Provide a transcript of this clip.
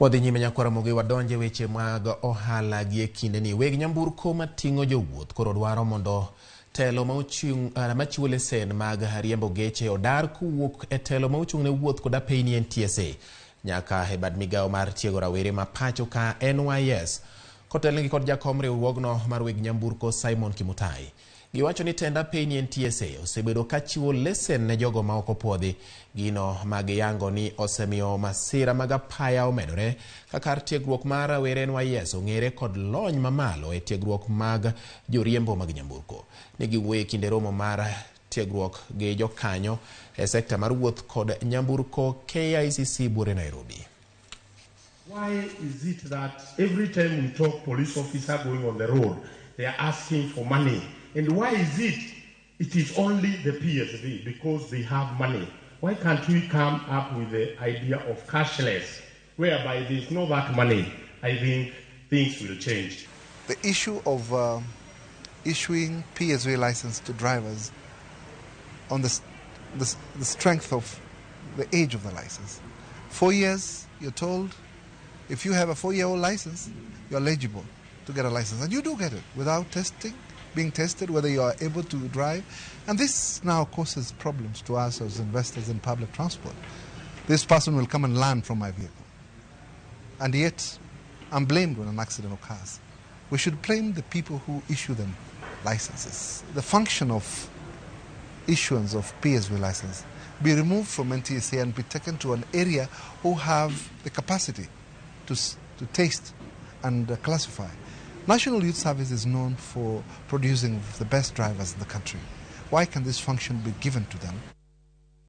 Wadhi nyime nyakwara Ramogi wadonje weche mag ohala gi e kindeni. Weg nyamburko mating'o jowuoth koro dwaro mondo telo ma ochung' machiwo lesen mag riembo geche odar kowuok e telo ma ochung' ne wuoth kod apeyni NTSA nyaka e bad migawo mar tiego rawere ma pacho ka NYS kotelnegi kod jakom riwruogno mar weg nyamburko Simon Kimutai. Giwacho ni tend apeyni NTSA osebedo ka chiwo lesen ne jogo ma ok opuodhi, gino ma giyango ni osemiyo masira mag apaya omedore ka kar tiegruok mar rawere NYS ong'ere kod lony mamalo e tiegruok mag joriembo mag nyamburko. Ne giwuoyo e kinde romo mar tiegruok gi jokanyo e sekta mar wuoth kod nyamburko KICC buore Nairobi. Why is it that every time we talk police officer going on the road, they are asking for money? And why is it it is only the PSV because they have money? Why can't we come up with the idea of cashless, whereby there is no that money? I think things will change. The issue of issuing PSV license to drivers on the strength of the age of the license. 4 years, you're told, if you have a 4-year-old license, you're eligible to get a license. And you do get it without testing, being tested, whether you are able to drive. And this now causes problems to us as investors in public transport. This person will come and learn from my vehicle. And yet, I'm blamed when an accident occurs. We should blame the people who issue them licenses. The function of issuance of PSV license be removed from NTSA and be taken to an area who have the capacity to test and classify. National Youth Service is known for producing the best drivers in the country. Why can this function be given to them?